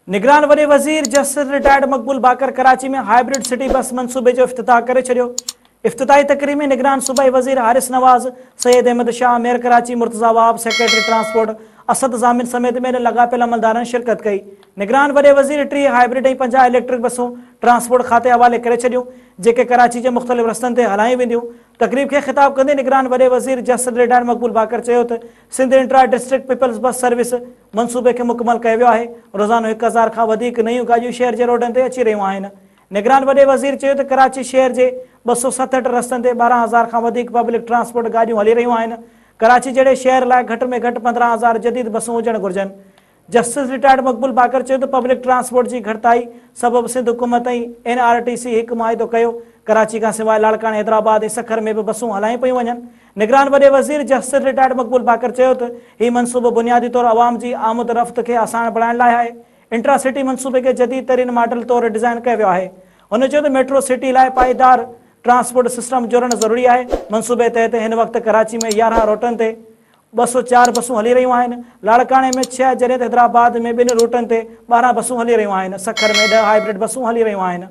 نگران وڏي وزير justice retired Maqbool Baqar Karachi ۾ hybrid city bus منصوبي جو افتتاح ڪري ڇڏيو. افتتاحي تقريب ۾ نگران صوبائي وزير Haris Nawaz, Syed Ahmed Shah, mayor Karachi Murtaza Wahab, secretary transport Asad Zamin سميت ٻين لاڳاپيل عملدارن شرڪت ڪئي. نگران وڏي وزير 30 هائبرڊ ۽ 50 اليڪٽرڪ بسون ٽرانسپورٽ کاتي حوالي ڪري ڇڏيون، جيڪي ڪراچي جي مختلف رستن تي هلايون وينديون. تقريب کي خطاب ڪندي نگران وڏي وزير جسٽس رٽائرڊ مقبول باقر چيو ته Sindh intra district peoples bus service منصوبي کي مڪمل ڪيو ويو آهي، روزانو 1000 کان وڌيڪ نيون گاڏيون شهر جي روڊن تي اچي رهيون آهن. نگران وڏي وزير چيو ته ڪراچي شهر جي 267 رستن تي 12,000 کان وڌيڪ پبلڪ ٽرانسپورٽ گاڏيون هلي رهيون آهن، ڪراچي جهڙي شهر لاء گهٽ ۾ گهٽ 15,000 جديد بسون هجڻ گهرجن. جسٽس رٽائرڊ مقبول باقر چيو ته پبلڪ ٽرانسپورٽ جي گهٽتائي سبب سنڌ حڪومت ۽ اين آر ٽي سي هڪ معاهدو ڪيو، ڪراچي کان سواء لاڙڪاڻي، حيدرآباد ۽ سکر ۾ به بسون هلايون پيون وڃن. نگران وڏي وزير جسٽس رٽائرڊ مقبول باقر چيو ته هي منصوبو بنيادي طور عوام جي آمد رفت کي آسان بڻائڻ لاء آهي، انٽرا سٽي منصوبي کي جديد ترين ماڊل طور ڊزائين ڪيو ويو آهي. هن چيو ته ميٽرو سٽي لاء پائيدار ٽرانسپورٽ سسٽم جوڙڻ ضروري آهي، منصوبي تحت هن وقت ڪراچي ۾ 11 روٽن تي 204 بسون هلي رهيون آهن، لاڙڪاڻي ۾ 6 جڏهن ته حيدرآباد ۾ ٻن روٽن تي 12 بسون هلي رهيون آهن، سکر ۾ 10 هائبرڊ بسون هلي رهيون آهن.